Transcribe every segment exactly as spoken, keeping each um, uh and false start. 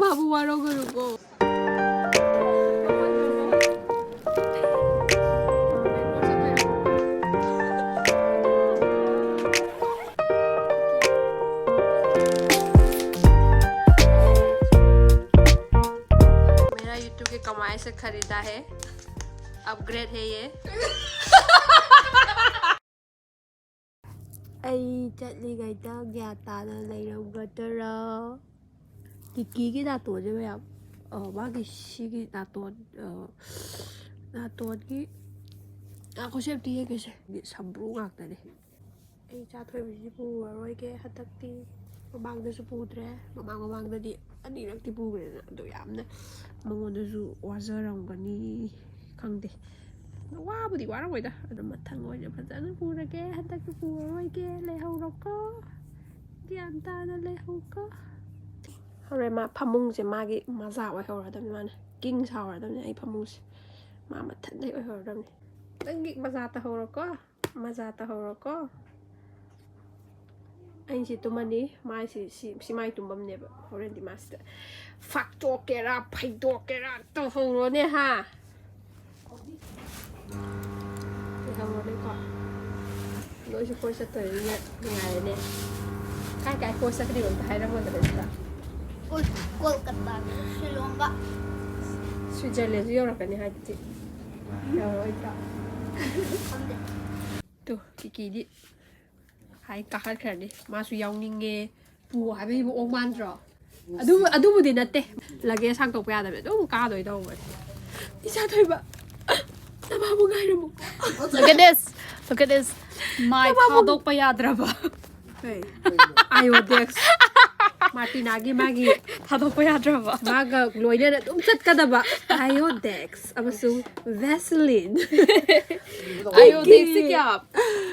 ꯃꯥꯕꯨ ꯋꯥꯔꯧꯒꯅꯨꯀꯣ꯫ मेरा YouTube की कमाई से खरीदा है, अपग्रेड है ये। ꯑꯩ ꯆꯠꯂꯤꯉꯩꯗ ꯒ꯭ꯌꯥꯟ ꯇꯥꯅ ꯂꯩꯔꯝꯒꯗ꯭ꯔꯥ? ꯀꯤꯀꯤꯒꯤ ꯅꯥꯇꯣꯟꯁꯦ ꯃꯌꯥꯝ, ꯑ, ꯃꯥꯒꯤ ꯁꯤꯒꯤ ꯅꯥꯇꯣꯟ, ꯑ, ꯅꯥꯇꯣꯟꯒꯤ, ꯉꯥꯏꯈꯣꯁꯦ ꯑꯝꯇ ꯌꯦꯡꯒꯦꯁꯦ꯫ ꯁꯝꯕ꯭ꯔꯨ ꯉꯥꯛꯇꯅꯦ꯫ ꯑꯩ ꯏꯆꯥ ꯊꯣꯏꯕꯤꯁꯤꯗꯤ ꯄꯨꯔꯔꯣꯏꯒꯦ ꯍꯟꯗꯛꯇꯤ꯫ ꯃꯃꯥꯡꯗꯁꯨ ꯄꯨꯗ꯭ꯔꯦ꯫ ꯃꯃꯥꯡ ꯃꯃꯥꯡꯗꯗꯤ ꯑꯅꯤꯔꯛꯇꯤ ꯄꯨꯈ꯭ꯔꯦꯗꯅ꯫ ꯑꯗꯣ ꯌꯥꯝꯅ ꯃꯉꯣꯟꯗꯁꯨ ꯋꯥꯖꯔꯝꯒꯅꯤ꯫ ꯈꯪꯗꯦ꯫ ꯋꯥꯕꯨꯗꯤ ꯋꯥꯔꯝꯃꯣꯏꯗ꯫ ꯑꯗꯣ ꯃꯊꯪ ꯑꯣꯏꯅ ꯐꯖꯅ ꯄꯨꯔꯒꯦ꯫ ꯍꯟꯗꯛꯇꯤ ꯄꯨꯔꯔꯣꯏꯒꯦ꯫ ꯂꯩꯍꯧꯔꯣꯀꯣ꯫ ꯒ꯭ꯌꯥꯟ ꯇꯥꯅ ꯂꯩꯍꯧꯀꯣ꯫ ꯍꯣꯔꯦꯟ ꯃꯥ ꯐꯃꯨꯡꯁꯦ ꯃꯥꯒꯤ ꯃꯖꯥ ꯑꯣꯏꯍꯧꯔꯗꯕꯅꯤ꯫ ꯃꯥꯅ ꯀꯤꯡ ꯁꯥꯎꯔꯗꯕꯅꯤ ꯑꯩ ꯐꯃꯨꯡꯁꯦ꯫ ꯃꯥ ꯃꯊꯟꯗ ꯑꯣꯏꯍꯧꯔꯗꯕꯅꯤ꯫ ꯅꯪꯒꯤ ꯃꯖꯥ ꯇꯥꯍꯧꯔꯣꯀꯣ꯫ ꯃꯖꯥ ꯇꯥꯍꯧꯔꯣꯀꯣ꯫ ꯑꯩꯁꯤ ꯇꯨꯝꯃꯅꯤ꯫ ꯃꯥꯏꯁꯤ, ꯁꯤ, ꯁꯤ ꯃꯥꯏ ꯇꯨꯝꯐꯝꯅꯦꯕ꯫ ꯍꯣꯔꯦꯟꯗꯤ ꯃꯥꯁꯤꯗ ꯐꯥꯛꯇꯣꯛꯀꯦꯔꯥ, ꯐꯩꯗꯣꯛꯀꯦꯔꯥ ꯇꯧꯍꯧꯔꯣꯅꯦ, ꯍꯥ? ꯂꯩꯍꯧꯔꯣꯅꯦꯀꯣ꯫ ꯅꯣꯏꯁꯨ ꯀꯣꯏ ꯆꯠꯇꯣꯏꯅꯤꯅ ꯅꯨꯡꯉꯥꯏꯔꯦꯅꯦ꯫ ꯀꯥꯏ ꯀꯥꯏ ꯀꯣꯏ ꯆꯠꯀꯅꯤꯕ ꯑꯝꯇ ꯍꯥꯏꯔꯝꯃꯣꯗꯅ ꯁꯤꯗ꯫ ꯀꯣꯜ-, ꯀꯣꯜꯀꯇꯥꯒ ꯁꯤꯂꯣꯡꯒ꯫ ꯁ꯭ꯋꯤꯖꯔꯂꯦꯟꯁꯨ ꯌꯧꯔꯛꯀꯅꯤ ꯍꯥꯏꯗꯨꯗꯤ꯫ ꯌꯧꯔꯛꯑꯣꯏꯗ꯭ꯔꯣ? ꯈꯪꯗꯦ꯫ ꯇꯨ, ꯀꯤꯀꯤꯗꯤ ꯍꯥꯏ ꯀꯥꯈꯠꯈ꯭ꯔꯅꯤ꯫ ꯃꯥꯁꯨ ꯌꯥꯎꯅꯤꯡꯉꯦ꯫ ꯄꯨ ꯍꯥꯏꯕꯒꯤ ꯃꯑꯣꯡ ꯃꯥꯟꯗ꯭ꯔꯣ? ꯑꯗꯨ, ꯑꯗꯨꯕꯨꯗꯤ ꯅꯠꯇꯦ꯫ ꯂꯒꯦꯖ ꯁꯥꯡꯗꯣꯛꯄ ꯌꯥꯗꯕꯅꯤ꯫ ꯑꯗꯨꯝ ꯀꯥꯗꯣꯏ ꯇꯧꯕꯅꯤ꯫ ꯏꯆꯥ ꯊꯣꯏꯕ, ꯅꯃꯥꯕꯨ ꯉꯥꯏꯔꯝꯃꯨ꯫ Look at this. Look at this. ꯃꯥꯏ ꯊꯥꯗꯣꯛꯄ ꯌꯥꯗ꯭ꯔꯕ꯫ ꯀꯩ? ꯑꯥꯏꯑꯣꯗꯦꯛꯁ꯫ ꯃꯥꯔꯇꯤꯅꯥꯒꯤ ꯃꯥꯒꯤ ꯊꯥꯗꯣꯛꯄ ꯌꯥꯗ꯭ꯔꯕ꯫ ꯃꯥꯒ ꯂꯣꯏꯅꯅ ꯑꯗꯨꯝ ꯆꯠꯀꯗꯕ ꯑꯥꯏꯑꯣꯗꯦꯛꯁ ꯑꯃꯁꯨꯡ ꯚꯦꯁꯂꯤꯟ꯫ ꯑꯥꯏꯑꯣꯗꯦꯛꯁꯁꯦ ꯀꯌꯥ,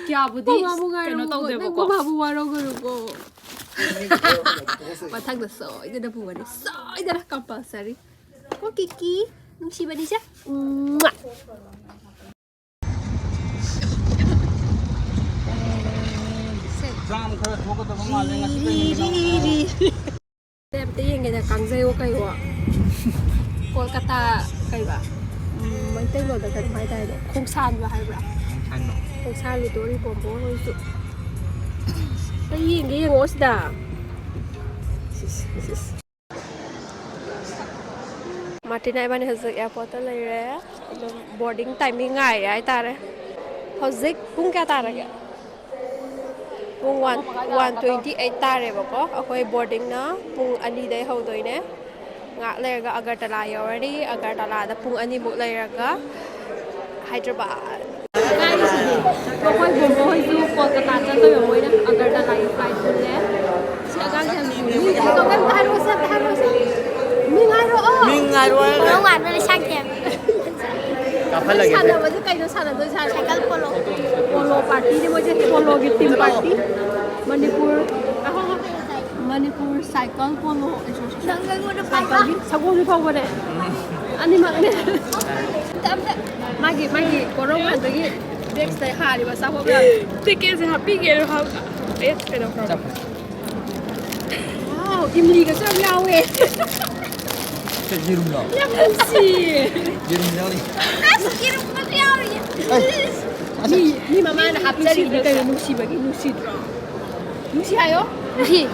ꯀꯌꯥꯕꯨꯗꯤ ꯃꯃꯥꯕꯨ ꯀꯩꯅꯣ ꯉꯥꯏꯔꯝꯃꯨ꯫ ꯇꯧꯗꯦꯕꯀꯣ꯫ ꯅꯪ ꯃꯃꯥꯕꯨ ꯋꯥꯔꯧꯒꯅꯨꯀꯣ꯫ ꯃꯊꯪꯗ ꯁꯣꯏꯗꯅ ꯄꯨꯒꯅꯤ꯫ ꯁꯣꯏꯗꯅ ꯀꯝꯄꯜꯁꯔꯤ꯫ ꯀꯣ ꯀꯤꯀꯤ, ꯅꯨꯡꯁꯤꯕꯅꯤꯁꯦ꯫ ꯎꯝ꯫ ꯖꯥꯝ ꯈꯔ ꯊꯣꯛꯀꯗꯕ ꯃꯥꯜꯂꯦ ꯉꯁꯤ ꯀꯩ ꯅꯨꯃꯤꯠꯅꯣ? ꯑꯝꯇ ꯌꯦꯡꯒꯦꯅꯦ, ꯀꯥꯡꯖꯩꯋꯣ ꯀꯩꯋꯣ꯫ ꯀꯣꯜꯀꯇꯥ ꯀꯩꯕ? ꯎꯝ, ꯃꯩꯇꯩꯂꯣꯟꯗ ꯀꯩꯅꯣꯝ ꯍꯥꯏꯗꯥꯏꯅꯦ? ꯈꯣꯡꯁꯥꯟꯕ ꯍꯥꯏꯕ꯭ꯔꯥ? ꯈꯣꯡꯁꯥꯟꯕ꯫ ꯈꯣꯡꯁꯥꯟꯂꯨꯗꯣꯔꯤ ꯕꯣꯝꯕꯣ ꯍꯣꯏꯁꯨ꯫ ꯑꯝꯇ ꯌꯦꯡꯒꯦ, ꯌꯦꯡꯉꯛꯑꯣ ꯁꯤꯗ꯫ ꯁꯤꯁ, ꯁꯤꯁ꯫ ꯃꯥꯔꯇꯤꯅꯥ ꯏꯕꯥꯅꯤ ꯍꯧꯖꯤꯛ ꯑꯦꯌꯥꯔꯄꯣꯔꯠꯇ ꯂꯩꯔꯦ꯫ ꯑꯗꯨꯝ ꯕꯣꯔꯗꯤꯡ ꯇꯥꯏꯃꯤꯡ ꯉꯥꯏꯔꯦ ꯍꯥꯏꯇꯥꯔꯦ꯫ ꯍꯧꯖꯤꯛ ꯄꯨꯡ ꯀꯌꯥ ꯇꯥꯔꯒꯦ? ꯄꯨꯡ ꯋꯥꯟ, ꯋꯥꯟ ꯇ꯭ꯋꯦꯟꯇꯤ ꯑꯩꯠ ꯇꯥꯔꯦꯕꯀꯣ꯫ ꯑꯩꯈꯣꯏ ꯕꯣꯔꯗꯤꯡꯅ ꯄꯨꯡ ꯑꯅꯤꯗꯩ ꯍꯧꯗꯣꯏꯅꯦ꯫ ꯉꯥꯏꯍꯥꯛ ꯂꯩꯔꯒ ꯑꯒꯔꯇꯂꯥ ꯌꯧꯔꯅꯤ꯫ ꯑꯒꯔꯇꯂꯥꯗ ꯄꯨꯡ ꯑꯅꯤꯃꯨꯛ ꯂꯩꯔꯒ ꯍꯥꯏꯗ꯭ꯔꯕꯥꯗ꯫ ꯀꯥꯏꯔꯤꯁꯤꯗꯤ? ꯑꯩꯈꯣꯏ ꯕꯣꯕꯣ ꯍꯣꯏꯁꯨ ꯀꯣꯜꯀꯇꯥ ꯆꯠꯇꯣꯏꯕ, ꯃꯣꯏꯅ ꯑꯒꯔꯇꯂꯥꯒꯤ ꯐ꯭ꯂꯥꯏꯠ ꯄꯨꯜꯂꯦ꯫ ꯁꯤ ꯑꯉꯥꯡꯁꯦ ꯌꯥꯝ ꯅꯨꯡꯁꯤꯌꯦ꯫ ꯀꯩꯅꯣ, ꯀꯩꯅꯣ ꯍꯥꯏꯔꯛꯑꯣ, ꯁꯤ ꯑꯝꯇ ꯍꯥꯏꯔꯛꯑꯣ, ꯁꯤ꯫ ꯃꯤꯡ ꯍꯥꯏꯔꯛꯑꯣ꯫ ꯃꯤꯡ ꯍꯥꯏꯔꯛꯑꯣ ꯍꯥꯏꯔꯒ꯫ ꯈꯣꯡ ꯍꯥꯟꯕ ꯂꯩꯁꯥꯡꯊꯦꯝ꯫ ꯀꯥꯞꯍꯜꯂꯒꯦ꯫ ꯁꯥꯟꯅꯕꯁꯦ ꯀꯩꯅꯣ ꯁꯥꯟꯅꯗꯣꯏꯁꯦ ꯍꯥꯏꯔꯣ? Cycle polo. ꯄꯣꯂꯣ ꯄꯥꯔꯇꯤꯅꯦ ꯃꯣꯏꯁꯦ, ꯄꯣꯂꯣꯒꯤ team party. Manipur, Manipur cycle polo association. ꯅꯪ ꯑꯩꯉꯣꯟꯗ ꯄꯥꯏꯕ꯫ ꯁꯥꯏꯀꯜꯒꯤ ꯁꯒꯣꯜꯁꯨ ꯊꯧꯕꯅꯦ꯫ ꯑꯅꯤꯃꯛꯅꯦ꯫ ꯑꯝꯇ, ꯑꯝꯇ꯫ ꯃꯥꯒꯤ, ꯃꯥꯒꯤ ꯀꯣꯔꯧ ꯃꯥꯟꯕꯒꯤ ꯕꯦꯛꯁꯇ ꯍꯥꯜꯂꯤꯕ ꯑꯆꯥꯄꯣꯠ ꯃꯌꯥꯝ꯫ ꯇꯤꯀꯦꯠꯁꯦ ꯍꯥꯞꯄꯤꯒꯦ ꯍꯥꯏꯕ꯫ ꯑꯦ, ꯀꯩꯅꯣ, ꯀꯩꯅꯣ꯫ ꯋꯥꯎ, ꯏꯝꯂꯤꯒꯁꯨ ꯌꯥꯝ ꯌꯥꯎꯋꯦ꯫ ꯁꯦ, ꯌꯦꯔꯨꯝꯂꯣ? ꯌꯥꯝ ꯅꯨꯡꯁꯤꯌꯦ꯫ ꯌꯦꯔꯨꯝ ꯌꯥꯎꯔꯤ꯫ ꯑꯁ, ꯌꯦꯔꯨꯝꯒꯁꯨ ꯌꯥꯎꯔꯤꯌꯦ꯫ ꯑꯩ, ꯃꯤ, ꯃꯤ ꯃꯃꯥꯅ ꯍꯥꯞꯆꯔꯤꯅꯤ ꯀꯩꯅꯣ, ꯅꯨꯡꯁꯤꯕꯒꯤ, ꯅꯨꯡꯁꯤꯗ꯭ꯔꯣ? ꯅꯨꯡꯁꯤ ꯍꯥꯏꯌꯣ꯫ ꯅꯨꯡꯁꯤ꯫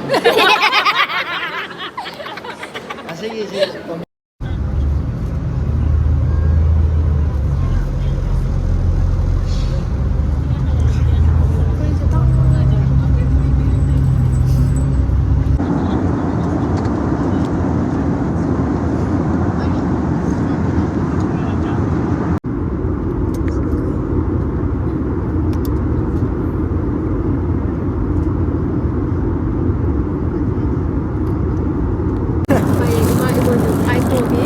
ꯑꯁꯤꯒꯤꯁꯤ ꯍꯌꯦꯡ ꯏꯃꯥ ꯏꯃꯣꯏꯅꯨ ꯐ꯭ꯂꯥꯏꯠ ꯇꯣꯡꯉꯤ꯫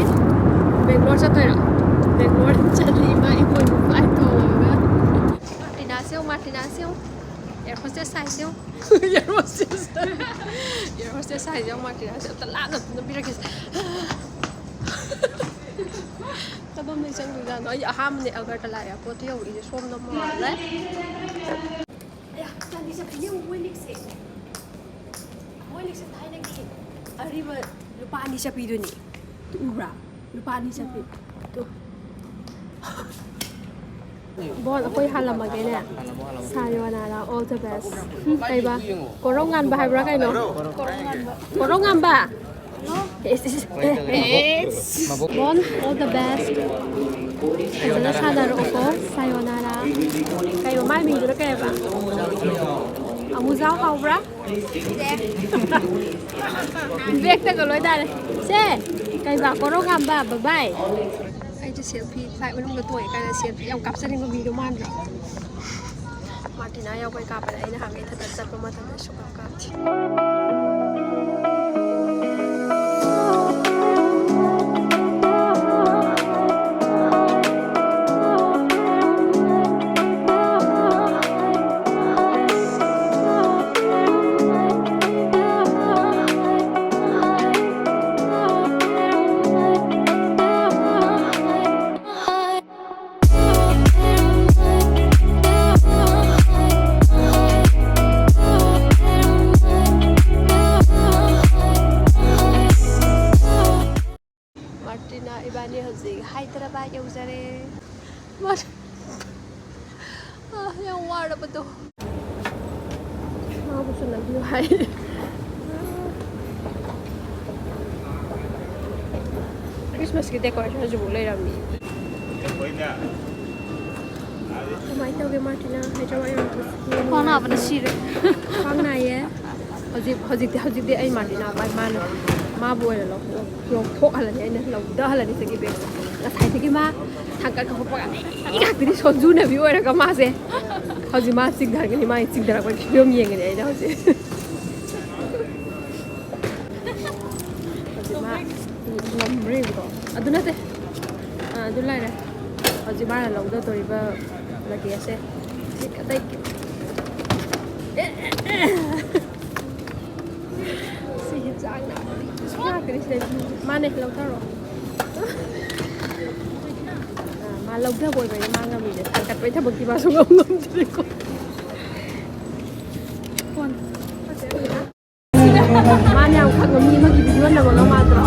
ꯕꯦꯡꯒ꯭ꯂꯣꯔ ꯆꯠꯇꯣꯏꯔꯣ? ꯕꯦꯡꯒ꯭ꯂꯣꯔ ꯆꯠꯂꯤ ꯏꯃꯥ ꯏꯃꯣꯏꯅꯨ ꯐ꯭ꯂꯥꯏꯠ ꯇꯣꯡꯉꯒ꯫ ꯃꯥꯔꯇꯤꯅꯥꯁꯦ ꯌꯦꯡꯉꯨ, ꯃꯥꯔꯇꯤꯅꯥꯁꯦ ꯌꯦꯡꯉꯨ꯫ ꯑꯦꯌꯔ ꯍꯣꯁꯇꯦꯁ ꯁꯥꯏꯁꯦ ꯌꯦꯡꯉꯨ꯫ Air hostess. ꯑꯦꯌꯔ ꯍꯣꯁꯇꯦꯁ ꯁꯥꯏꯁꯦ ꯌꯦꯡꯉꯨ, ꯃꯥꯔꯇꯤꯅꯥꯁꯦ ꯑꯝꯇ ꯂꯥꯞꯅ ꯑꯝꯇ ꯅꯝꯕꯤꯔꯛꯀꯦꯁꯦ꯫ ꯀꯗꯣꯝꯗꯩ ꯆꯪꯗꯣꯏꯖꯥꯠꯅꯣ? ꯑꯩ ꯑꯍꯥꯟꯕꯅꯦ ꯑꯒꯔꯇꯂꯥ ꯑꯦꯌꯥꯔꯄꯣꯔꯠꯇ ꯌꯧꯔꯛꯏꯁꯦ꯫ ꯁꯣꯝꯗ ꯃꯥꯜꯂꯦ꯫ ꯑꯌꯥ, ꯆꯥꯟꯗꯤ ꯆꯠꯄꯤꯅꯦ ꯃꯣꯏ ꯂꯤꯛꯁꯦ꯫ ꯃꯣꯏ ꯂꯤꯛꯁꯦ ꯊꯥꯏꯅꯒꯤ꯫ ꯑꯔꯤꯕ ꯂꯨꯄꯥ ꯑꯅꯤ ꯆꯠꯄꯤꯗꯨꯅꯤ꯫ ꯎꯕ꯭ꯔꯥ? ꯂꯨꯄꯥ ꯑꯅꯤ ꯆꯠꯄꯤ꯫ ꯇꯨ꯫ ꯕꯣꯟ, ꯑꯩꯈꯣꯏ ꯍꯥꯜꯂꯝꯃꯒꯦꯅꯦ꯫ ꯁꯥꯌꯣꯅꯥꯔꯥ, all the best꯫ ꯀꯩꯕ? ꯀꯣꯔꯧ ꯉꯥꯟꯕ ꯍꯥꯏꯕ꯭ꯔꯥ ꯀꯩꯅꯣ? ꯀꯣꯔꯧ ꯉꯥꯟꯕ꯫ ꯕꯣꯟ, all the best꯫ ꯐꯖꯅ ꯁꯥꯟꯅꯔꯛꯑꯣꯀꯣ꯫ ꯁꯥꯌꯣꯅꯥꯔꯥ꯫ ꯀꯩꯕ? ꯃꯥꯏ ꯃꯤꯡꯗꯨꯅ ꯀꯩꯕ? ꯑꯃꯨꯖꯥꯎ ꯍꯥꯎꯕ꯭ꯔꯥ? ꯕꯦꯛꯇꯒ ꯂꯣꯏ ꯇꯥꯔꯦ꯫ ꯁꯦ, ꯀꯩꯕ? ꯀꯣꯔꯧ ꯉꯥꯟꯕ, bye bye꯫ ꯑꯩꯁꯦ selfie flight ꯃꯅꯨꯡꯗ ꯇꯣꯛꯑꯦ ꯀꯥꯏꯅ selfie ꯌꯥꯝ ꯀꯥꯞꯆꯅꯤꯡꯕ ꯃꯤꯗꯣ ꯃꯥꯟꯗ꯭ꯔꯣ? ꯃꯥꯔꯇꯤꯅꯥ ꯌꯥꯎꯕꯩ ꯀꯥꯞꯄꯅꯦ꯫ ꯑꯩꯅ ꯍꯥꯟꯒꯩ ꯏꯊꯟꯇ ꯆꯠꯄ ꯃꯇꯝꯗ ꯁꯨꯡꯀꯥꯞ ꯀꯥꯞꯇꯦ꯫ ꯃꯥꯔꯇꯤꯅꯥ ꯏꯕꯥꯅꯤ ꯍꯧꯖꯤꯛ ꯍꯥꯏꯗ꯭ꯔꯕꯥꯗ ꯌꯧꯖꯔꯦ꯫ ꯃꯥ-, ꯑꯥ, ꯌꯥꯝ ꯋꯥꯔꯕꯗꯣ꯫ ꯃꯥꯕꯨꯁꯨ ꯅꯝꯕꯤꯌꯨ ꯍꯥꯏ꯫ Christmas ꯀꯤ decoration ꯍꯧꯖꯤꯛꯐꯥꯎ ꯂꯩꯔꯝꯃꯤ꯫ ꯀꯃꯥꯏꯅ ꯇꯧꯒꯦ ꯃꯥꯔꯇꯤꯅꯥ? ꯍꯥꯏꯗ꯭ꯔꯕꯥꯗ ꯌꯧꯔꯛꯄꯁꯦ ꯈ꯭ꯋꯥꯡ ꯅꯥꯕꯅ ꯁꯤꯔꯦ꯫ ꯈ꯭ꯋꯥꯡ ꯅꯥꯏꯌꯦ꯫ ꯍꯧꯖꯤꯛ, ꯍꯧꯖꯤꯛꯇꯤ, ꯍꯧꯖꯤꯛꯇꯤ ꯑꯩ ꯃꯥꯔꯇꯤꯅꯥ ꯄꯥꯏ, ꯃꯥꯅ, ꯃꯥꯕꯨ ꯑꯣꯏꯅ ꯂꯧ-, ꯂꯧꯊꯣꯛꯍꯜꯂꯅꯤ, ꯑꯩꯅ ꯂꯧꯊꯍꯜꯂꯅꯤ ꯁꯤꯒꯤ bag ꯁꯦ꯫ ꯉꯁꯥꯏꯗꯒꯤ ꯃꯥ ꯊꯥꯡꯀꯠ ꯈꯣꯠꯄꯒ ꯑꯩ ꯉꯥꯛꯇꯅꯤ ꯁꯣꯟꯖꯨꯅꯕꯤ ꯑꯣꯏꯔꯒ ꯃꯥꯁꯦ꯫ ꯍꯧꯖꯤꯛ ꯃꯥ ꯆꯤꯡꯊꯔꯛꯀꯅꯤ, ꯃꯥꯒꯤ ꯆꯤꯡꯊꯔꯛꯄꯒꯤ ꯐꯤꯕꯝ ꯌꯦꯡꯒꯅꯤ ꯑꯩꯅ ꯍꯧꯖꯤꯛ꯫ ꯍꯧꯖꯤꯛ ꯃꯥ ꯉꯝꯕ꯭ꯔꯥ ꯌꯦꯡꯉꯨꯀꯣ꯫ ꯑꯗꯨ ꯅꯠꯇꯦ꯫ ꯑꯥ, ꯑꯗꯨ ꯂꯩꯔꯦ꯫ ꯍꯧꯖꯤꯛ ꯃꯥꯅ ꯂꯧꯊꯗꯣꯔꯤꯕ luggage ꯁꯦ꯫ ꯁꯤ ꯑꯇꯩ ꯁꯤꯒꯤ ꯆꯥꯛꯅ ꯉꯥꯛꯇꯅꯤ ꯁꯤꯗꯩ꯫ ꯃꯥꯅꯦ, ꯂꯧꯊꯔꯣ꯫ ꯑꯥ, ꯃꯥ ꯂꯧꯊꯕ ꯑꯣꯏꯕꯅꯤ ꯃꯥ ꯉꯝꯃꯤꯁꯦ꯫ ꯊꯥꯡꯒꯠꯄꯩ ꯊꯕꯛꯇꯤ ꯃꯥ ꯁꯨꯡꯉꯝ ꯉꯝꯗ꯭ꯔꯦꯀꯣ꯫ ꯃꯥꯅ ꯌꯥꯝ ꯈꯪꯕ ꯃꯤ ꯑꯃ ꯅꯕꯒ ꯃꯥꯟꯗ꯭ꯔꯣ?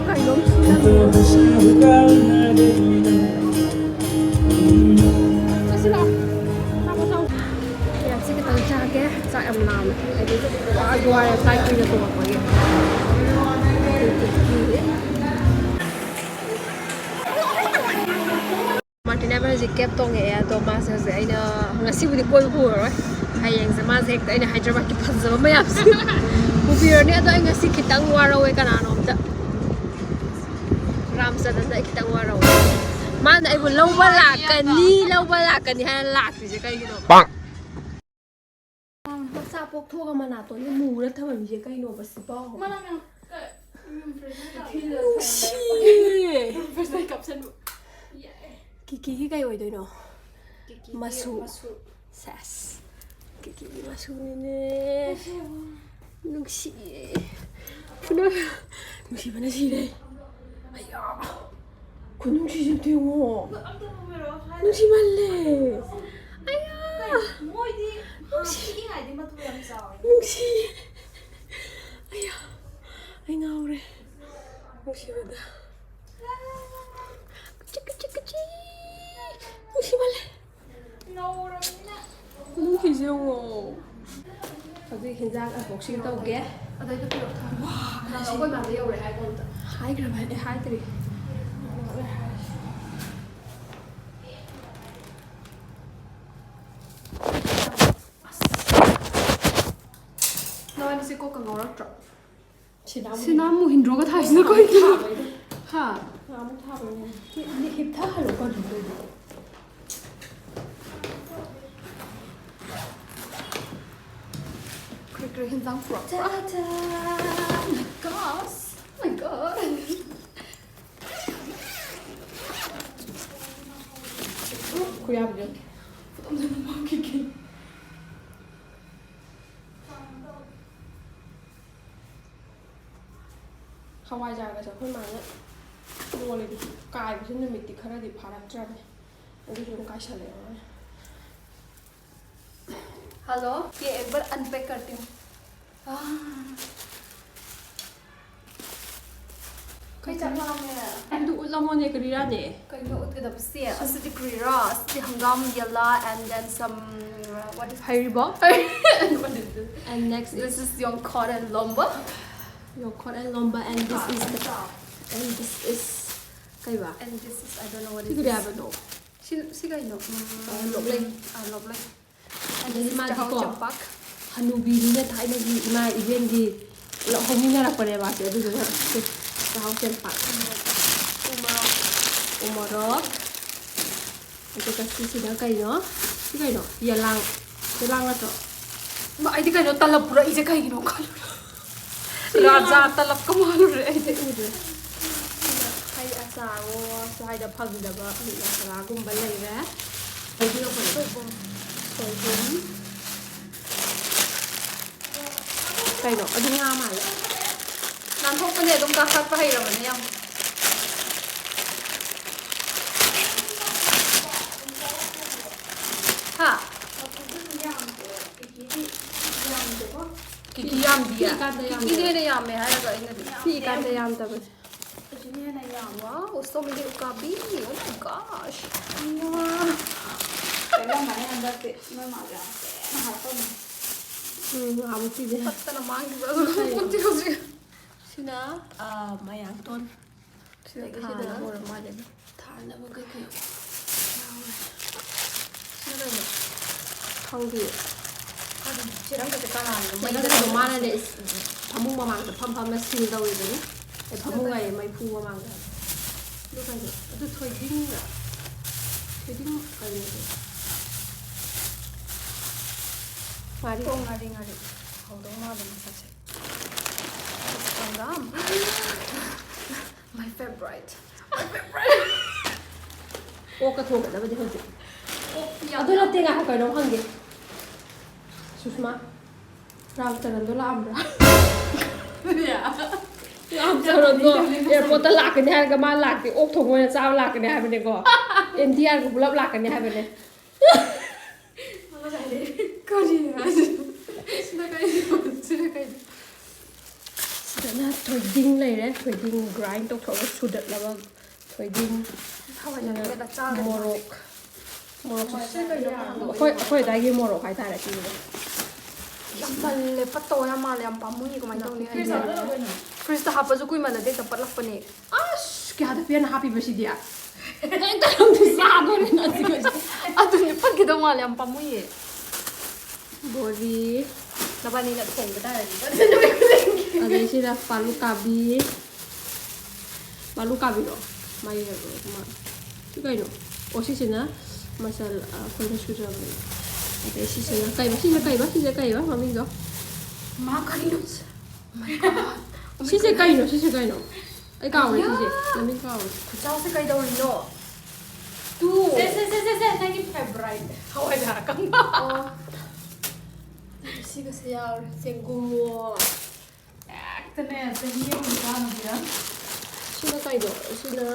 ꯀꯩꯅꯣꯝ ꯁꯤꯜꯂꯝꯃꯦ꯫ ꯆꯠꯁꯤꯔꯣ? ꯆꯥꯛ ꯆꯥꯎ꯫ ꯌꯥꯝ ꯁꯤ ꯈꯤꯇꯪ ꯆꯥꯒꯦ꯫ ꯆꯥꯛ ꯌꯥꯝ ꯂꯥꯝꯃꯦ꯫ ꯑꯩꯗꯤ ꯋꯥꯁꯨ ꯋꯥꯔꯦ ꯐ꯭ꯂꯥꯏꯠ ꯀꯨꯏꯅ ꯇꯣꯡꯉꯛꯄꯒꯤ꯫ ꯃꯥꯔꯇꯤꯅꯥ ꯍꯧꯖꯤꯛ ꯀꯦꯞ ꯇꯣꯡꯉꯛꯑꯦ, ꯑꯗꯣ ꯃꯥꯁꯦ ꯍꯧꯖꯤꯛ ꯑꯩꯅ ꯉꯁꯤꯕꯨꯗꯤ ꯀꯣꯏꯕ ꯄꯨꯔꯔꯣꯏ꯫ ꯍꯌꯦꯡꯁꯦ ꯃꯥꯁꯦ ꯍꯦꯛꯇ ꯑꯩꯅ ꯍꯥꯏꯗ꯭ꯔꯕꯥꯗꯀꯤ ꯐꯖꯕ ꯃꯌꯥꯝꯁꯦ ꯄꯨꯕꯤꯔꯅꯤ꯫ ꯑꯗꯣ ꯑꯩ ꯉꯁꯤ ꯈꯤꯇꯪ ꯋꯥꯔꯧꯋꯦ ꯀꯅꯥꯅꯣꯝꯇ꯫ ꯔꯥꯝꯆꯟꯗ꯭ꯔꯗ ꯑꯩ ꯈꯤꯇꯪ ꯋꯥꯔꯧꯋꯦ꯫ ꯃꯥꯅ ꯑꯩꯕꯨ ꯂꯧꯕ ꯂꯥꯛꯀꯅꯤ, ꯂꯧꯕ ꯂꯥꯛꯀꯅꯤ ꯍꯥꯏꯅ ꯂꯥꯛꯇ꯭ꯔꯤꯁꯦ ꯀꯩꯒꯤꯅꯣ? ꯃꯆꯥ ꯄꯣꯛꯊꯣꯛꯑꯒ ꯃꯅꯥꯇꯣꯟꯁꯦ ꯃꯨꯔ ꯊꯝꯃꯝꯃꯤꯁꯦ ꯀꯩꯅꯣꯕ ꯁꯤꯕꯣ? ꯃꯅꯝ ꯌꯥꯝ ꯀ-, ꯎꯝ, ꯐ꯭ꯔꯦꯁꯅ ꯇꯥꯕ꯫ ꯅꯨꯡꯁꯤꯌꯦ꯫ ꯐ꯭ꯔꯦꯁꯅ ꯀꯥꯞꯁꯟꯕ꯫ ꯌꯥꯏ꯫ ꯀꯤꯀꯤꯒꯤ ꯀꯩ ꯑꯣꯏꯗꯣꯏꯅꯣ? ꯀꯤꯀꯤꯒꯤ ꯃꯁꯨ꯫ ꯃꯁꯨ꯫ ꯁꯦꯁ꯫ ꯀꯤꯀꯤꯒꯤ ꯃꯁꯨꯅꯤꯅꯦ꯫ ꯑꯁꯦꯡꯕ꯫ ꯅꯨꯡꯁꯤꯌꯦ꯫ ꯐꯨꯅ-, ꯅꯨꯡꯁꯤꯕꯅ ꯁꯤꯔꯦ꯫ ꯑꯌꯥ꯫ ꯈꯨꯅꯨꯡꯁꯤꯁꯤꯗꯤ ꯌꯦꯡꯉꯣ꯫ ꯑꯝꯇ ꯄꯨꯕꯤꯔꯛꯑꯣ ꯁ꯭ꯋꯥꯏꯗ꯫ ꯅꯨꯡꯁꯤꯃꯜꯂꯦ꯫ ꯑꯌꯥ꯫ ꯀꯩꯅꯣ, ꯃꯣꯏꯗꯤ ꯅꯨꯡꯁꯤ-, ꯄꯤꯛꯏꯉꯩꯗꯤ ꯃꯇꯨ ꯌꯥꯝ ꯆꯥꯎꯋꯦ꯫ ꯅꯨꯡꯁꯤ꯫ ꯑꯌꯥ꯫ ꯑꯩ ꯉꯥꯎꯔꯦ꯫ ꯅꯨꯡꯁꯤꯕꯗ꯫ ꯀꯆꯤ, ꯀꯆꯤ, ꯀꯆꯤ꯫ ꯅꯨꯡꯁꯤꯃꯜꯂꯦ꯫ ꯉꯧꯔꯕꯅꯤꯅ꯫ ꯈꯨꯅꯨꯡꯁꯤꯁꯦ ꯌꯦꯡꯉꯣ꯫ ꯍꯧꯖꯤꯛ ꯍꯤꯟꯖꯥꯡ unboxing ꯇꯧꯒꯦ꯫ ꯑꯗꯩꯗ ꯄꯤꯔꯛꯑꯣ꯫ ꯋꯥ, ꯅꯪ ꯑꯩꯈꯣꯏ ꯃꯥꯗ ꯌꯧꯔꯦ ꯍꯥꯏꯕ ꯑꯝꯇ꯫ ꯍꯥꯏꯈ꯭ꯔꯕꯅꯦ, ꯍꯥꯏꯗ꯭ꯔꯤ꯫ ꯅꯕꯥꯅꯤꯁꯦ ꯀꯣꯛꯀ ꯉꯥꯎꯔꯛꯇ꯭ꯔꯣ? ꯁꯤꯅꯥꯃꯨ ꯁꯤꯅꯥꯃꯨ ꯍꯤꯟꯗ꯭ꯔꯣꯒ ꯊꯥꯏꯁꯤꯅ ꯀꯩꯅꯣ? ꯊꯥꯕꯩꯗꯣ꯫ ꯍꯥ? ꯁꯤꯅꯥꯃꯨ ꯊꯥꯕꯩꯅꯦ꯫ ꯍꯤ-, ꯍꯤꯞꯊꯍꯜꯂꯣ ꯀꯔꯤꯅꯣ ꯇꯧꯔꯤꯗꯨꯕꯣ? ꯀꯔꯤ ꯀꯔꯤ ꯍꯤꯟꯖꯥꯡ ꯄꯨꯔꯛꯄ꯭ꯔꯥ? ꯆꯥ, ꯆꯥ꯫ Oh my gosh. Oh my God. ꯈꯨꯌꯥꯝꯁꯦ꯫ ꯐꯣꯇꯣ ꯑꯝꯇ ꯅꯝꯍꯧꯈꯤꯒꯦ꯫ ꯍꯋꯥꯏꯖꯥꯔꯒꯁꯦ ꯑꯩꯈꯣꯏ ꯃꯥꯅ ꯌꯣꯜꯂꯦ꯫ ꯀꯥꯏꯕꯁꯦ ꯅꯨꯃꯤꯠꯇꯤ ꯈꯔꯗꯤ ꯐꯥꯔꯛꯇ꯭ꯔꯕꯅꯦ꯫ ꯑꯗꯨꯁꯨ ꯑꯗꯨꯝ ꯀꯥꯏꯁꯜꯂꯛꯑꯦ ꯃꯥꯅ꯫ Hello, ये एक बार unpack करती हूँ। ꯀꯩ ꯆꯥꯛ ꯂꯥꯝꯃꯦ꯫ ꯑꯗꯨ ꯎꯠꯂꯝꯃꯣꯅꯦ, ꯀꯔꯤꯔꯥꯅꯦ? ꯀꯩꯅꯣ ꯎꯠꯀꯗꯕꯁꯦ? ꯑꯁꯤꯗꯤ ꯀꯔꯤꯔꯥ? ꯑꯁꯤꯗꯤ ꯍꯪꯒꯥꯝ ꯌꯦꯂꯥ and then some, uh, what is ꯍꯩꯔꯤꯕꯣꯛ? What is this? And next is this is ꯌꯣꯡꯈꯣꯠ and ꯂꯣꯝꯕ. ꯌꯣꯡꯈꯣꯠ and ꯂꯣꯝꯕ and this is the, and this is ꯀꯩꯕ? And this is, I don't know what is this. ꯁꯤ ꯀꯔꯤ ꯍꯥꯏꯕꯅꯣ? ꯁꯤ, ꯁꯤ ꯀꯩꯅꯣ? ꯎꯝ, ꯑ, ꯂꯣꯛꯂꯩ. ꯑ, ꯂꯣꯛꯂꯩ. ꯑꯗꯒꯤ ꯃꯥꯗꯤꯀꯣ, ꯆꯥꯛꯍꯥꯎ ꯆꯦꯡꯄꯥꯛ. ꯍꯅꯨꯕꯤꯅꯤꯅ ꯊꯥꯏꯅꯒꯤ ꯏꯃꯥ ꯏꯕꯦꯟꯒꯤ ꯄꯨꯂꯞ ꯍꯧꯃꯤꯟꯅꯔꯛꯄꯅꯦ ꯃꯥꯁꯦ, ꯑꯗꯨꯗꯨꯅ ꯁꯤ ꯆꯥꯛꯍꯥꯎ ꯆꯦꯡꯄꯥꯛ. ꯎ ꯃꯣꯔꯣꯛ. ꯎ ꯃꯣꯔꯣꯛ. ꯑꯗꯨꯒ ꯁꯤꯁꯤꯅ ꯀꯩꯅꯣ? ꯁꯤ ꯀꯩꯅꯣ? ꯌꯦꯂꯥꯡ. ꯌꯦꯂꯥꯡ ꯅꯠꯇ꯭ꯔꯣ? ꯃꯥ, ꯑꯩꯗꯤ ꯀꯩꯅꯣ ꯇꯂꯞ ꯄꯨꯔꯛꯏꯁꯦ ꯀꯩꯒꯤꯅꯣ ꯈꯜꯂꯨꯔꯦ. ꯁꯤ ꯔꯥꯖꯥ ꯌꯦꯂꯥꯡ. ꯇꯂꯞꯀ ꯃꯥꯜꯂꯨꯔꯦ ꯑꯩꯗꯤ. ꯎꯗ꯭ꯔꯦ. ꯍꯩ ꯑꯆꯥꯔꯣ, ꯁ꯭ꯋꯥꯏꯗ ꯐꯪꯗꯕ ꯃꯤꯠ ꯃꯁꯥꯂꯥꯒꯨꯝꯕ ꯂꯩꯔꯦ. ꯁꯣꯏꯕꯨꯝ. ꯁꯣꯏꯕꯨꯝ. ꯀꯩꯅꯣ? ꯑꯗꯨ ꯉꯥ ꯃꯥꯜꯂꯦ. ꯅꯥꯟꯊꯣꯛꯄꯅꯦ, ꯑꯗꯨꯝ ꯀꯥꯈꯠꯄ ꯍꯩꯔꯕꯅꯦ ꯌꯥꯝ. ꯍꯥ? ꯀꯤꯀꯤ ꯌꯥꯝꯗꯤꯌꯦ? ꯄꯤꯛꯏꯀꯥꯟꯗ ꯌꯥꯝꯗꯕ. ꯀꯤꯀꯤꯅ ꯍꯦꯟꯅ ꯌꯥꯝꯃꯦ ꯍꯥꯏꯔꯒ ꯑꯩꯅꯗꯤ. ꯄꯤꯛꯏꯀꯥꯟꯗ ꯌꯥꯝꯗꯕꯅꯦ. ꯀꯤꯀꯤꯅ ꯍꯦꯟꯅ ꯌꯥꯝꯃꯦ. Wow, so many ꯎꯀꯥꯕꯤ. Oh my gosh. ꯏꯃꯥ. ꯄꯦꯜꯂꯝꯃꯅꯤ ꯍꯟꯗꯛꯇꯤ. ꯅꯣꯏ ꯃꯥꯁꯦ ꯌꯥꯝ ꯄꯦꯟꯅ ꯍꯥꯞꯄꯝꯃꯦ. ꯎꯝ, ꯉꯍꯥꯟꯃꯨꯛ ꯄꯤꯖꯩ. ꯄꯠꯇꯅ ꯃꯥꯡꯈꯤꯕ꯭ꯔꯥ? ꯀꯩꯅꯣ? ꯄꯣꯠꯇꯤ ꯍꯧꯖꯤꯛ. ꯁꯤꯅ, ꯑ, ꯃꯌꯥꯡꯇꯣꯟ. ꯁꯤꯗꯒꯤ ꯁꯤꯗ ꯊꯥꯅꯕ ꯑꯣꯏꯔ ꯃꯥꯜꯂꯦ ꯑꯗꯣ. ꯊꯥꯅꯕ ꯀꯩꯀꯩ ꯌꯥꯎꯔꯦ. ꯁꯤꯅ ꯀꯩꯅꯣ? ꯈꯪꯗꯦ. ꯈꯪꯗꯦ. ꯆꯦꯔꯪꯒꯁꯦ ꯀꯅꯥꯅꯣ? ꯆꯦꯔꯪꯒꯗꯣ ꯃꯩꯗ ꯃꯥꯅꯅꯦ, ꯏꯁ, ꯐꯃꯨꯡ ꯃꯃꯥꯡꯗ ꯐꯝ ꯐꯝꯅ seal ꯇꯧꯔꯤꯕꯅꯤ. ꯑꯦ, ꯐꯃꯨꯡ ꯍꯥꯏꯌꯦ, ꯃꯩꯐꯨ ꯃꯃꯥꯡꯗ. ꯑꯗꯨ ꯀꯩꯅꯣ? ꯑꯗꯨ ꯊꯣꯏꯗꯤꯡꯔ? ꯊꯣꯏꯗꯤꯡ ꯀꯩꯅꯣ? ꯉꯥꯔꯤ. ꯑꯣ, ꯉꯥꯔꯤ, ꯉꯥꯔꯤ. ꯍꯥꯎꯗꯧ ꯃꯥꯜꯂꯦ ꯃꯁꯛꯁꯦ. ꯍꯪꯒꯥꯝ. My favorite. My favorite. ꯑꯣꯛꯀ ꯊꯣꯡꯒꯗꯕꯗꯤ ꯍꯧꯖꯤꯛ. ꯑꯣꯛ ꯌꯥꯝ ꯑꯗꯨ ꯅꯠꯇꯦ, ꯉꯥꯏꯈꯣ, ꯀꯩꯅꯣꯝ ꯍꯪꯒꯦ. ꯁꯨꯁꯃꯥ, ꯔꯥꯝ ꯆꯔꯟꯗꯣ ꯂꯥꯛꯑꯝꯕ꯭ꯔꯥ? ꯔꯥꯝ ꯆꯔꯟꯗꯣ airport ꯇ ꯂꯥꯛꯀꯅꯤ ꯍꯥꯏꯔꯒ ꯃꯥ ꯂꯥꯛꯇꯦ, ꯑꯣꯛ ꯊꯣꯡꯕ ꯑꯣꯏꯅ ꯆꯥꯕ ꯂꯥꯛꯀꯅꯤ ꯍꯥꯏꯕꯅꯦꯀꯣ. ꯑꯦꯟ ꯇꯤ ꯑꯥꯔꯒ ꯄꯨꯂꯞ ꯂꯥꯛꯀꯅꯤ ꯍꯥꯏꯕꯅꯦ. ꯀꯔꯤꯅꯣ ꯍꯥꯏꯁꯦ? ꯁꯤꯅ ꯀꯔꯤꯅꯣ? ꯁꯤꯅ ꯁꯤꯗꯅ ꯊꯣꯏꯗꯤꯡ ꯂꯩꯔꯦ꯫ ꯊꯣꯏꯗꯤꯡ grind ꯇꯧꯊꯣꯛꯑꯒ ꯁꯨꯗꯠꯂꯕ ꯊꯣꯏꯗꯤꯡ꯫ ꯍꯋꯥꯏꯖꯥꯔ ꯃꯦꯠꯂ ꯆꯥꯒꯅꯤ꯫ ꯃꯣꯔꯣꯛ꯫ ꯃꯣꯔꯣꯛꯁꯦ ꯁꯤ ꯀꯩꯅꯣ ꯈꯪꯗꯦ꯫ ꯑꯩꯈꯣꯏ, ꯑꯩꯈꯣꯏ ꯑꯗꯥꯏꯒꯤ ꯃꯣꯔꯣꯛ ꯍꯥꯏꯇꯥꯔꯦ ꯁꯤꯁꯦ꯫ ꯌꯥꯝ ꯇꯜꯂꯦ, ꯄꯠꯇꯧ ꯌꯥꯝ ꯃꯥꯜꯂꯦ, ꯌꯥꯝ ꯄꯥꯝꯃꯨꯏ ꯀꯃꯥꯏꯅ ꯇꯧꯅꯤ? ꯐ꯭ꯔꯤꯖꯇ ꯍꯥꯞꯄꯁꯨ ꯀꯨꯏꯃꯜꯂꯗꯤ ꯍꯦꯛꯇ ꯄꯠꯂꯛꯄꯅꯦ꯫ ꯑꯁ, ꯀꯌꯥꯗ ꯄꯦꯟꯅ ꯍꯥꯞꯄꯤꯕ ꯁꯤꯗꯤ? ꯀꯔꯝꯗ ꯆꯥꯗꯣꯔꯤꯅꯣ ꯑꯁꯤꯒꯁꯦ? ꯑꯗꯨꯅꯦ, ꯄꯠꯈꯤꯗꯧ ꯃꯥꯜꯂꯦ, ꯌꯥꯝ ꯄꯥꯝꯃꯨꯏꯌꯦ꯫ ꯕꯣꯔꯤ꯫ ꯅꯕꯥꯅꯤꯅ ꯊꯣꯡꯕ ꯇꯥꯔꯗꯤ꯫ ꯑꯗꯩ ꯁꯤꯗ ꯄꯥꯂꯨ ꯀꯥꯕꯤ꯫ ꯄꯥꯂꯨ ꯀꯥꯕꯤꯔꯣ? ꯃꯥꯒꯤ ꯀꯩꯅꯣ, ꯃꯥ-, ꯁꯤ ꯀꯩꯅꯣ? ꯑꯣ, ꯁꯤꯁꯤꯅ ꯃꯆꯜ, ꯑ, ꯑꯩꯈꯣꯏꯅ ꯁꯨꯖꯕꯅꯦ꯫ ꯑꯗꯩ ꯁꯤꯁꯤꯅ ꯀꯩꯕ? ꯁꯤꯁꯤꯅ ꯀꯩꯕ? ꯁꯤꯁꯦ ꯀꯩꯕ ꯃꯃꯤꯡꯗꯣ? ꯃꯥ ꯀꯔꯤꯅꯣ? ꯁꯤꯁꯦ ꯀꯩꯅꯣ? ꯁꯤꯁꯦ ꯀꯩꯅꯣ? ꯑꯩ ꯀꯥꯎꯔꯦ ꯑꯌꯥ! ꯁꯤꯁꯦ꯫ ꯃꯃꯤꯡ ꯀꯥꯎꯔꯦ꯫ ꯈꯨꯆꯥꯎꯁꯦ ꯀꯩꯗꯧꯔꯤꯅꯣ? ꯇꯨ꯫ ꯁꯦ, ꯁꯦ, ꯁꯦ, ꯁꯦ, ꯁꯦ, ꯅꯪꯒꯤ favourite ꯍꯋꯥꯏꯖꯥꯔ ꯑꯀꯪꯕ꯫ ꯑꯣ꯫ ꯁꯤꯒꯁꯦ ꯌꯥꯎꯔꯦ꯫ ꯆꯦꯡꯒꯨꯝꯃꯣ꯫ ꯍꯦꯛꯇꯅꯦ, ꯆꯍꯤ ꯑꯃꯒꯤ ꯆꯥꯅꯕꯤꯔ꯫ ꯁꯤꯅ ꯀꯩꯅꯣ? ꯁꯤꯅ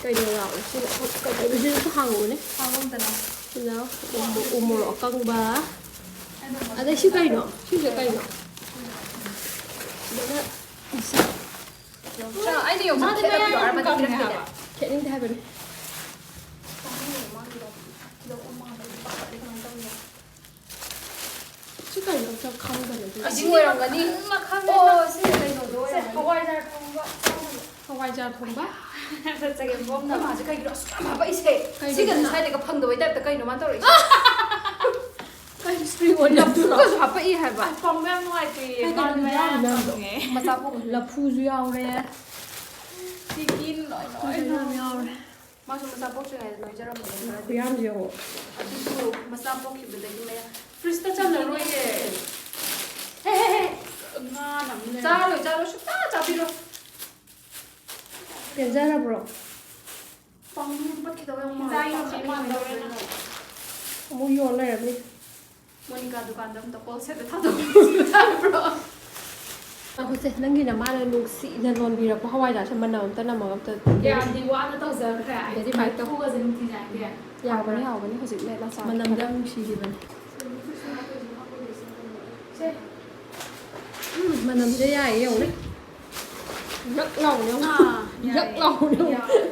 ꯀꯩꯅꯣ ꯌꯥꯎꯔꯦ? ꯁꯤꯅ ꯀꯩꯅꯣ? ꯁꯤꯁꯨ ꯍꯥꯡꯉꯨꯅꯦ꯫ ꯍꯥꯡꯉꯝꯗꯅ꯫ ꯁꯤꯅ ꯎ-, ꯎ ꯃꯣꯔꯣꯛ ꯑꯀꯪꯕ꯫ ꯑꯗꯩ ꯁꯤ ꯀꯩꯅꯣ? ꯁꯤꯁꯦ ꯀꯩꯅꯣ? ꯁꯤꯗꯅ ꯌꯣꯡꯆꯥꯛ꯫ ꯑꯩꯅ ꯌꯣꯡꯆꯥꯛ ꯈꯦꯠꯂ ꯄꯤꯔꯛꯑꯣ ꯍꯥꯏꯔ ꯃꯥꯗꯤ ꯄꯤꯔꯛꯇꯦꯅꯦ꯫ ꯈꯦꯠꯅꯤꯡꯗꯦ ꯍꯥꯏꯕꯅꯤ꯫ ꯁꯤ ꯀꯩꯅꯣ ꯑꯝꯇ ꯈꯪꯗꯔꯦ ꯑꯗꯨ꯫ ꯑꯁꯤ ꯑꯣꯏꯔꯝꯒꯅꯤ꯫ ꯃꯈꯜ ꯃꯈꯜ ꯑꯣ, ꯁꯤ ꯀꯩꯅꯣꯗꯣ ꯁꯦ, ꯑꯣꯏꯔꯝꯒꯅꯤ꯫ ꯍꯋꯥꯏꯖꯥꯔ ꯊꯣꯡꯕ꯫ ꯍꯋꯥꯏꯖꯥꯔ ꯊꯣꯡꯕ? ꯆꯒꯦꯝ ꯄꯣꯝꯅ꯫ ꯑꯩꯈꯣꯏ ꯃꯥꯁꯦ ꯀꯩꯒꯤꯅꯣ ꯑꯁꯨꯛ ꯌꯥꯝ ꯍꯥꯄꯛꯏꯁꯦ? ꯀꯩꯒꯤꯅꯣ? ꯁꯤꯒꯁꯦ ꯁ꯭ꯋꯥꯏꯗꯒ ꯐꯪꯗꯕꯩ ꯇꯥꯏꯞꯇ ꯀꯩꯅꯣ ꯃꯥꯅ ꯇꯧꯔꯛꯏꯁꯦ? ꯀꯩꯅꯣ spring onion ꯗꯨꯔꯣ? ꯂꯐꯨꯒꯁꯨ ꯍꯥꯄꯛꯏ ꯍꯥꯏꯕ꯫ ꯑꯁ, ꯄꯥꯝꯕ ꯌꯥꯝ ꯅꯨꯡꯉꯥꯏꯇꯦ꯫ ꯀꯩ ꯃꯥꯗꯤ ꯀꯩꯅꯣ ꯃꯌꯥꯝ ꯌꯥꯎꯔꯤꯅꯣ? ꯐꯪꯉꯦ꯫ ꯃꯆꯥ ꯄꯣꯛ-, ꯂꯐꯨꯁꯨ ꯌꯥꯎꯔꯦ꯫ ꯆꯤꯀꯤꯟ ꯂꯣꯏ ꯂꯣꯏ ꯀꯩꯅꯣ ꯌꯥꯝ ꯌꯥꯎꯔꯦ꯫ ꯃꯥꯁꯨ ꯃꯆꯥ ꯄꯣꯛꯇ꯭ꯔꯤꯉꯩꯗ ꯅꯣꯏꯖꯔꯝꯕꯅꯦ ꯈꯔꯗꯤ꯫ ꯈꯨꯌꯥꯝꯁꯦ ꯌꯦꯡꯉꯣ꯫ ꯑꯗꯨꯁꯨ ꯃꯆꯥ ꯄꯣꯛꯈꯤꯕꯗꯒꯤ ꯃꯌꯥꯝ ꯐ꯭ꯔꯤꯖꯇ ꯆꯜꯂꯔꯣꯏꯌꯦ꯫ ꯍꯦ, ꯍꯦ, ꯍꯦ꯫ ꯉꯥꯅ ꯑꯃꯨꯛ ꯂꯩꯔꯦ꯫ ꯆꯥꯔꯣꯏ, ꯆꯥꯔꯣꯏ, ꯁꯨꯡꯆꯥ ꯆꯥꯕꯤꯔꯣꯏ꯫ ꯄꯦꯟꯖꯔꯕ꯭ꯔꯣ? ꯄꯥꯡꯒꯜ ꯄꯠꯈꯤꯗꯕ ꯌꯥꯝ ꯃꯥꯜꯂꯦ꯫ ꯏꯟꯖꯥꯡ ꯌꯣꯟꯕꯤ ꯃꯥꯟꯗꯧꯔꯦ ꯅꯪ꯫ ꯑꯃꯨꯛ ꯌꯣꯟ ꯂꯩꯔꯝꯃꯤ꯫ ꯃꯣꯅꯤꯀꯥ ꯗꯨꯀꯥꯟꯗ ꯑꯝꯇ wholesale ꯗ ꯊꯥꯗꯣꯛꯄꯤꯕ ꯌꯥꯕ꯭ꯔꯣ? ꯑꯩꯈꯣꯏꯁꯦ, ꯅꯪꯒꯤ ꯅꯃꯥꯅ ꯅꯨꯡꯁꯤꯅ ꯂꯣꯟꯕꯤꯔꯛꯄ ꯍꯋꯥꯏꯖꯥꯔꯁꯦ ꯃꯅꯝ ꯑꯝꯇ ꯀꯌꯥꯝꯗꯤ ꯋꯥꯅ ꯇꯧꯖꯈ꯭ꯔꯦ꯫ Very fine ꯇꯧ꯫ ꯂꯐꯨꯒꯁꯦ ꯅꯨꯡꯇꯤꯖꯥꯏꯒꯦ꯫ ꯌꯥꯕ꯭ꯔꯥ? ꯍꯥꯎꯕꯅꯤ, ꯍꯥꯎꯕꯅꯤ, ꯍꯧꯖꯤꯛ ꯃꯦꯠꯂ ꯆꯥꯕ꯫ ꯃꯅꯝꯗꯤ ꯌꯥꯝ ꯅꯨꯡꯁꯤꯈꯤꯕꯅꯤ꯫ ꯁꯦ, ꯃꯅꯝꯁꯦ ꯌꯥꯏꯌꯦ ꯌꯦꯡꯉꯨꯅꯦ꯫ ꯌꯛ ꯂꯥꯎꯅꯦ ꯌꯦꯡꯉꯨ꯫ ꯑꯥ, ꯌꯛ ꯌꯥꯏꯌꯦ꯫ ꯂꯥꯎꯅꯦ ꯌꯦꯡꯉꯨ꯫ ꯌꯥꯏꯌꯦ꯫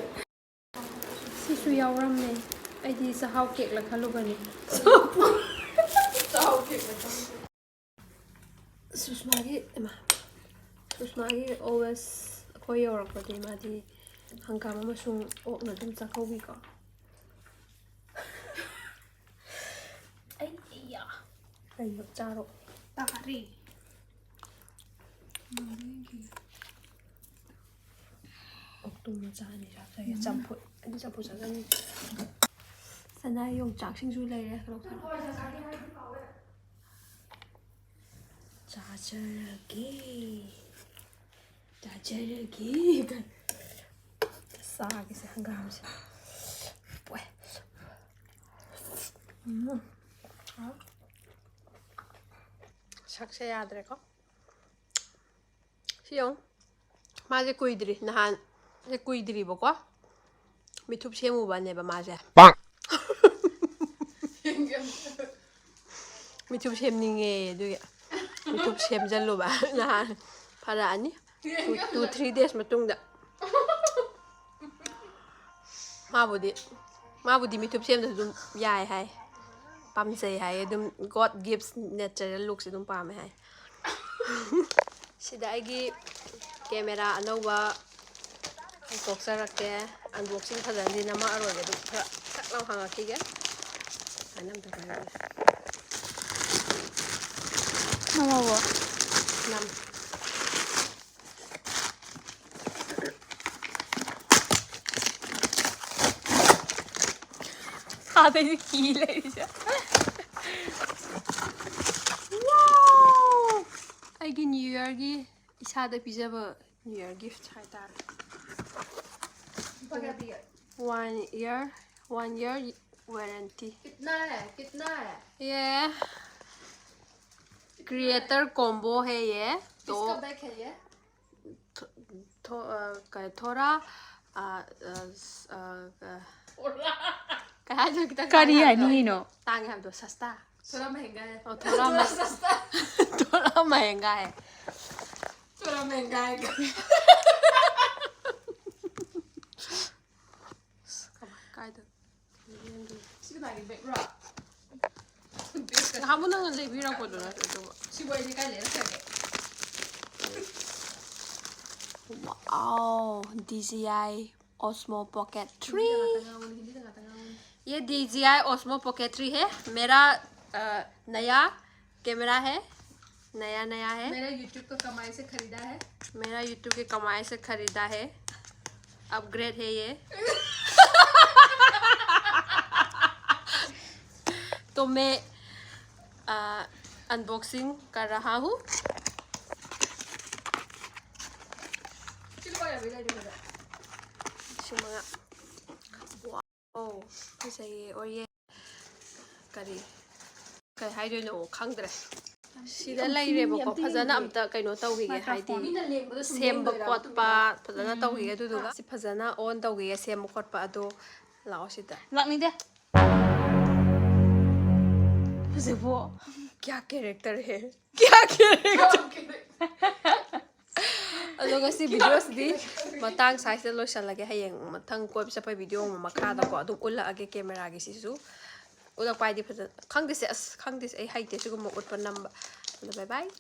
ꯁꯤꯁꯨ ꯌꯥꯎꯔꯝꯃꯦ꯫ ꯑꯩꯗꯤ ꯆꯥꯛꯍꯥꯎ ꯀꯦꯛꯂ ꯈꯜꯂꯨꯕꯅꯤ꯫ ꯆꯥꯎ ꯀꯦꯛ ꯃꯆꯥ꯫ ꯁꯨꯁꯃꯥꯒꯤ ꯏꯃꯥ, ꯁꯨꯁꯃꯥꯒꯤ ꯑꯣ ꯑꯦꯁ ꯑꯩꯈꯣꯏ ꯌꯧꯔꯛꯄꯗꯤ ꯃꯥꯗꯤ ꯍꯪꯒꯥꯝ ꯑꯃꯁꯨꯡ ꯑꯣꯛꯅ ꯑꯗꯨꯝ ꯆꯥꯛꯍꯧꯕꯤꯀꯣ꯫ ꯑꯩ ꯏꯌꯥ꯫ ꯀꯩꯅꯣ ꯆꯥꯔꯣ꯫ ꯇꯥꯔꯤ꯫ ꯑꯣꯛꯇꯨ ꯃꯆꯥ ꯑꯅꯤ ꯆꯥꯖꯒꯦ꯫ ꯆꯝꯐꯨꯠ꯫ ꯑꯩꯗꯤ ꯆꯝꯐꯨꯠ ꯆꯥꯖꯅꯤꯡꯉꯤ꯫ ꯆꯅꯥ ꯌꯣꯡꯆꯥꯛꯁꯤꯡꯁꯨ ꯂꯩꯔꯦ꯫ ꯂꯧꯊꯔꯣ꯫ ꯆꯥꯖꯔꯒꯦ꯫ ꯆꯥꯖꯔꯒꯦ꯫ ꯆꯥꯒꯦꯁꯦ ꯍꯪꯒꯥꯝꯁꯦ꯫ ꯄꯣꯛꯑꯦ꯫ ꯎꯝ꯫ ꯁꯛꯁꯦ ꯌꯥꯗ꯭ꯔꯦꯀꯣ꯫ ꯁꯤ ꯌꯦꯡꯉꯨ꯫ ꯃꯥꯁꯦ ꯀꯨꯏꯗ꯭ꯔꯤ꯫ ꯅꯍꯥꯟ ꯁꯦ ꯀꯨꯏꯗ꯭ꯔꯤꯕꯀꯣ꯫ ꯃꯤꯊꯨꯞ ꯁꯦꯝꯃꯨꯕꯅꯦꯕ ꯃꯥꯁꯦ꯫ ꯃꯤꯊꯨꯞ ꯁꯦꯝꯅꯤꯡꯉꯦ ꯑꯗꯨꯒꯤ꯫ ꯃꯤꯊꯨꯞ ꯁꯦꯝꯖꯜꯂꯨꯕ꯫ ꯅꯍꯥꯟ ꯐꯔꯛꯑꯅꯤ꯫ Two, two, three days ꯃꯇꯨꯡꯗ꯫ ꯃꯥꯕꯨꯗꯤ, ꯃꯥꯕꯨꯗꯤ ꯃꯤꯊꯨꯞ ꯁꯦꯝꯗꯁꯨ ꯑꯗꯨꯝ ꯌꯥꯏ ꯍꯥꯏ꯫ ꯄꯥꯝꯖꯩ ꯍꯥꯏ꯫ ꯑꯗꯨꯝ God gives natural lookꯁꯦ ꯑꯗꯨꯝ ꯄꯥꯝꯃꯦ ꯍꯥꯏ꯫ ꯁꯤꯗ ꯑꯩꯒꯤ camera ꯑꯅꯧꯕ ꯍꯧꯗꯣꯛꯆꯔꯛꯀꯦ꯫ Unboxing ꯐꯖꯅꯗꯤ ꯅꯝꯃꯛꯑꯔꯣꯏꯒꯦ꯫ ꯑꯗꯨꯝ ꯈꯔ ꯊꯛ ꯂꯥꯎ ꯍꯥꯡꯉꯛꯈꯤꯒꯦ꯫ ꯁꯨꯃꯥꯏꯅ ꯑꯝꯇ ꯄꯥꯏꯔꯛꯑꯣ꯫ ꯅꯝꯃꯕꯣ? ꯅꯝ꯫ ꯑꯥꯗꯩꯗꯤ ꯀꯤ ꯂꯩꯔꯤꯁꯦ꯫ Wow! ꯑꯩꯒꯤ New Yearꯒꯤ ꯏꯁꯥꯗ ꯄꯤꯖꯕ New Year gift ꯍꯥꯏꯇꯥꯔꯦ꯫ ꯂꯨꯄꯥ ꯀꯌꯥ ꯄꯤꯒꯦ? One year, one year warranty. कितना है? कितना है? ये creator combo है ये। तो किसका bag है ये? थो-, थो-, अ, क-, थोड़ा, अ, अ, स-, अ, अ, ꯀꯩ ꯍꯥꯏꯗꯣꯏꯅꯣ? ꯈꯤꯇꯪ ꯀꯔꯤ ꯇꯥꯡꯉꯦ ꯍꯥꯏꯕꯗꯣ꯫ ꯍꯥꯏꯅꯤꯡꯉꯤꯅꯣ? ꯇꯥꯡꯉꯦ ꯍꯥꯏꯕꯗꯣ, ꯁꯁꯇꯥ꯫ थोड़ा महंगा है। ꯑꯣ, थोड़ा महंगा। थोड़ा महंगा है। ꯃꯦꯟꯒꯥꯏꯒ꯫ ꯀꯥꯏꯗ? ꯁꯤ ꯀꯅꯥꯒꯤ ꯕꯦꯒꯔꯣ? ꯅꯍꯥꯟꯃꯨꯛ ꯅꯪꯅ ꯂꯩꯕꯤꯔꯛꯄꯗꯨ ꯅꯠꯇ꯭ꯔꯣ ꯑꯗꯨꯕꯨ? ꯁꯤꯕꯨ ꯑꯩꯗꯤ ꯀꯥꯏ ꯂꯩꯔꯛꯈ꯭ꯔꯒꯦ? Wow, D J I Osmo Pocket Three. ꯉꯥꯛꯇ ꯉꯥꯡꯉꯨꯅꯦ, ꯍꯤꯟꯗꯤꯗ ꯉꯥꯛꯇ ꯉꯥꯡꯉꯨꯅꯦ꯫ ये D J I Osmo Pocket Three है, मेरा अ, नया कैमरा है, नया नया है। मेरा YouTube का कमाई से खरीदा है। मेरा YouTube के कमाई से खरीदा है, अपग्रेड है ये। तो मैं अनबॉक्सिंग कर रहा हूँ। ꯁꯤ ꯂꯨꯄꯥ ꯌꯥꯡꯈꯩ ꯂꯩꯔꯦ ꯈꯔ꯫ ꯂꯤꯁꯤꯡ ꯃꯉꯥ꯫ ꯑꯣ, ꯐꯖꯩꯌꯦ꯫ ꯑꯣ, ꯌꯦ꯫ ꯀꯔꯤ ꯀꯩ ꯍꯥꯏꯗꯣꯏꯅꯣ ꯈꯪꯗ꯭ꯔꯦ꯫ ꯁꯤꯗ ꯂꯩꯔꯦꯕꯀꯣ꯫ ꯐꯖꯅ ꯑꯝꯇ ꯀꯩꯅꯣ ꯇꯧꯈꯤꯒꯦ, ꯍꯥꯏꯗꯤ ꯃꯤꯅ ꯂꯦꯡꯕꯗ ꯁꯨꯝ ꯁꯦꯝꯕ ꯂꯦꯡꯗꯣꯏꯔꯥ? ꯈꯣꯠꯄ ꯐꯖꯅ ꯇꯧꯈꯤꯒꯦ꯫ ꯑꯗꯨꯗꯨꯒ ꯁꯤ ꯐꯖꯅ ꯑꯣꯟ ꯇꯧꯈꯤꯒꯦ, ꯁꯦꯝꯕ ꯈꯣꯠꯄ ꯑꯗꯣ꯫ ꯂꯥꯛꯑꯣ ꯁꯤꯗ꯫ ꯂꯥꯛꯅꯤꯡꯗꯦ꯫ ꯐꯖꯩꯕꯣ꯫ क्या कैरेक्टर है, क्या कैरेक्टर? ꯑꯗꯣ ꯉꯁꯤ ꯚꯤꯗꯤꯑꯣꯁꯤꯗꯤ ꯃꯇꯥꯡ ꯁ꯭ꯋꯥꯏꯁꯤꯗ ꯂꯣꯏꯁꯤꯜꯂꯒꯦ꯫ ꯍꯌꯦꯡ ꯃꯊꯪ ꯀꯣꯏꯕ ꯆꯠꯄꯒꯤ ꯚꯤꯗꯤꯑꯣ ꯑꯃ ꯃꯈꯥꯗꯀꯣ ꯑꯗꯨꯝ ꯎꯠꯂꯛꯑꯒꯦ꯫ ꯀꯦꯃꯦꯔꯥꯒꯤꯁꯤꯁꯨ ꯎꯠꯂꯛꯄ ꯍꯥꯏꯗꯤ ꯐꯖꯅ ꯈꯪꯗꯦꯁꯦ, ꯑꯁ ꯈꯪꯗꯦꯁꯦ, ꯑꯩ ꯍꯩꯇꯦ ꯁꯤꯒꯨꯝꯕ ꯎꯠꯄ ꯅꯝꯕ꯫ ꯑꯗꯣ bye bye꯫